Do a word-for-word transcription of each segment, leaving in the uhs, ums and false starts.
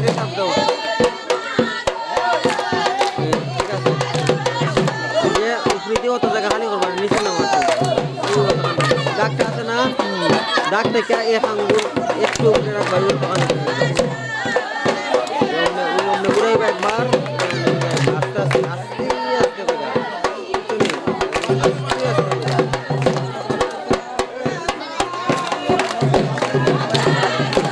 এই চাপ দাও। এই, ঠিক আছে। যে উপরে দিয়ে অত জায়গা খালি করবা, নিচে নামাতে। এই অত খালি। দাগটা আছে না? দাগ থেকে এক আঙ্গুল একটু উপরে রাখবা, এই অত খালি। এই অমনে, এই অমনে ঘুরাইবা একবার। আস্তে আস্তে, আস্তে আস্তে করে। আস্তে আস্তে করে।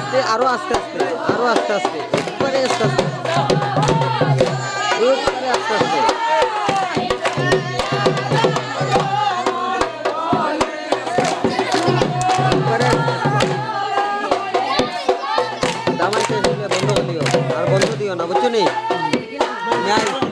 আস্তে, আরো আস্তে আস্তে, আরো আস্তে আস্তে, একবারে আস্তে আস্তে, একবারে আস্তে আস্তে। একবারে আস্তে আস্তে। দামাই শেষ হলে বন্ধ করে দিও, আর বন্ধ দিও না, বুঝছো নি? ন্যায়।